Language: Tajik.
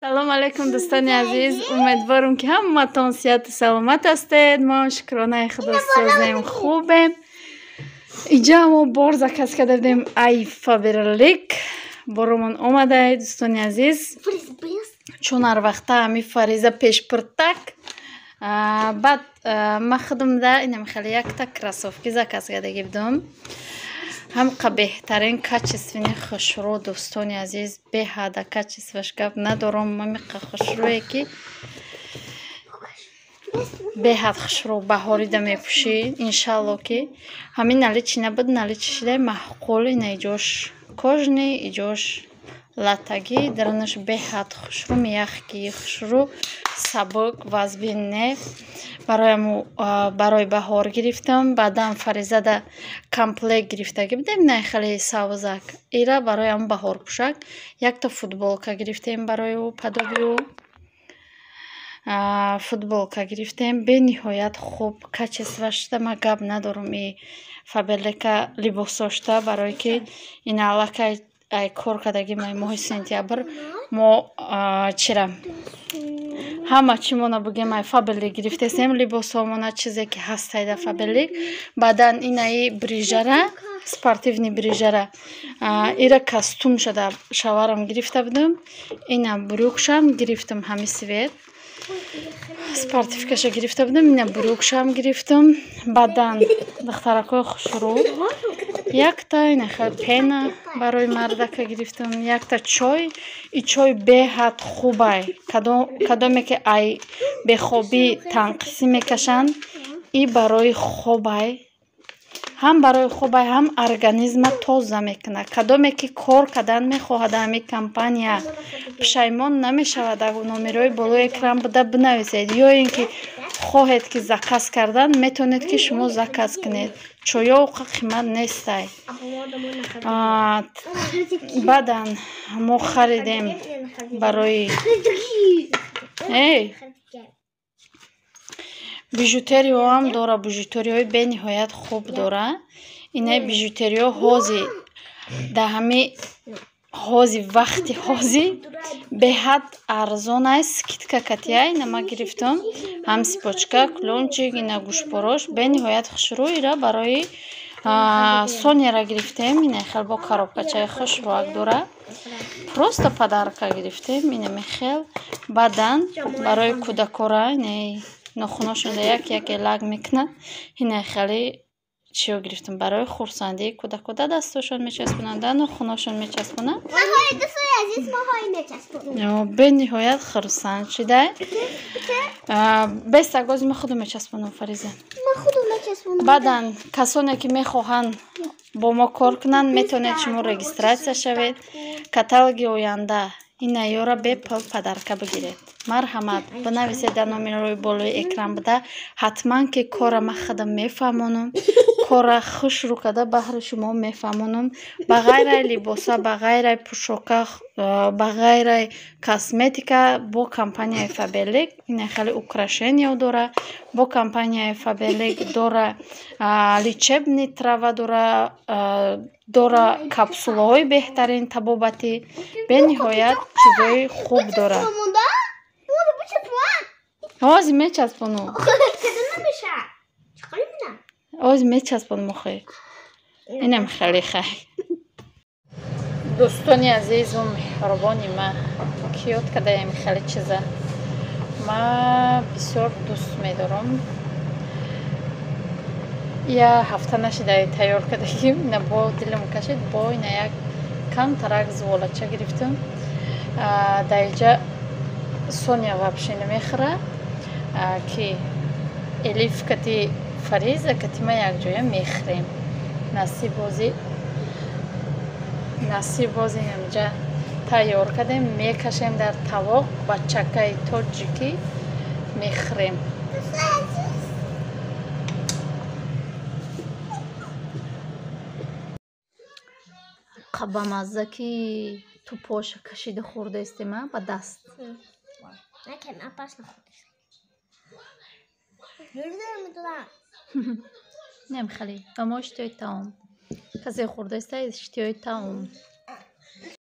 Салом алейкум, дӯстони азиз. Умедворам, ки ҳаматон сиҳату саломат ҳастед. Мо, шукронаи Худо, созем, хубем. Иҷа мо бор заказ карда будем ай Фаберлик, боромон омадай, дӯстони азиз. Чун ҳар вақта ҳами Фариза пешпиртак. Баъд ма худам да инам хеле якта кроссовки заказ кардаги будам, ҳамқа беҳтарин, качественный, хушрӯ. Дӯстони азиз, беҳада качестваш гап надорам. Мамиқа хушрӯе, ки беҳад хушрӯ, баҳорида мепӯшӣ, иншалло, ки ҳамин наличи набуд, наличи шидай, маъқул. Ина иҷош кожаный, иҷош латагӣ, дарунаш беҳад хушрӯ, мягкий, хушрӯ, сабук, вазбин не. Барои баҳор гирифтам. Баъдан Фаризада комплект гирифтагӣ будем, на хеле савзак, ира барои ҳам баҳорпӯшак. Якта футболка гирифтем барои ӯ, подобии ӯ футболка гирифтем. Бениҳоят хуб качестваш шуда, ман гап надорам и Фаберлика либосошта, барое ки ин аллакай ай кор кардагӣ. Моҳи сентябр мо чира ҳама чимона бугем, ай Фаберлик гирифтесем, либосҳомона, чизе ки ҳастай дар Фаберлик. Баъдан инаи брижара, спортивный брижара, ира костюм шуда шаварам гирифта будам. Ина брюкшам гирифтам, ҳами цвет спортивкаша гирифта будам, ина брюкшам гирифтам. Баъдан, духтаракҳои хушрӯ, якта ина хел пена барои мардака гирифтам, якта чой. И чой беҳад хубай, кадоме ки ай бехобӣ танқисӣ мекашанд, и барои хобай, ҳам барои хобай, ҳам организма тоза мекунад. Кадоме ки кор кардан мехоҳад ҳами компания, пушаймон намешавад. Номерои болои экран буда, бинависед, ё ин ки хоҳед ки заказ кардан, метавонед ки шумо заказ кунед. Чойо уқа қимат нестай. Баъдан мо харидем барои эй бижутериҳоам дора, бижутериҳои бениҳоят хуб дора. Инаи бижутериҳо ҳози дар ҳами ҳози вақти ҳози беҳад арзон аст, скидка катия. Ина ма гирифтам ҳам цепочка, кулончик, ина гӯшпорош, бениҳоят хушрӯ. Ира барои Соняра гирифтем. Ина хел бо коробкачаи хушрӯак дора, просто подарка гирифтем ина мехел. Баъдан барои кӯдакора, инаи нохуношонда як яке лак мекунад, ина хеле чиё гирифтам барои хурсандии кӯдако, да дастошон мечаспонанд, да нохуношон мечаспонанд. Бениҳоят хурсанд шидай. Бестагози ма худо мечаспонам, Фариза. Баъдан касоне ки мехоҳанд бо мо кор кунанд, метавонед шумо регистрация шавед. Каталоги оянда ина ёра бепул подарка бигиред. Марҳамат, бинависед дар номерои болои экран буда. Ҳатман ки кора ма худам мефаҳмонам, кора хушрӯ карда баҳри шумо мефаҳмонам. Ба ғайраи либоса, ба ғайраи пӯшока, ба ғайраи косметика, бо компанияи Фаберлик ина хеле украшения дора, бо компанияи Фаберлик дора лечебный трава дора, дора капсулаҳои беҳтарин табобатӣ, бениҳоят чизои хуб дора. Ҳозир мечаспону, ҳозир мечаспонам. Охи, инам хеле хай. Дӯстони азизу меҳрубони ма, ки ёд кардаем хеле чиза, ма бисёр дӯст медорам. Я ҳафта нашида тайёр кардагим, ина бо дилам кашид, бо ина як камтарак зуволача гирифтам. Дар иҷа Соня вообще намехӯра, ки Элиф кати Фариза кати ма якҷоя мехӯрем. Насиб бози, насиб бози инҷа тайёр кардем, мекашем дар тавоқ, ба чакаи тоҷикӣ мехӯрем. Ба мазза ки тупоша кашида хӯрдаистем ба даст. Накем, опасно хӯрдаистем. Нем хеле ба мо иштиҳои таом, касе хӯрдаиста, иштиҳои таом.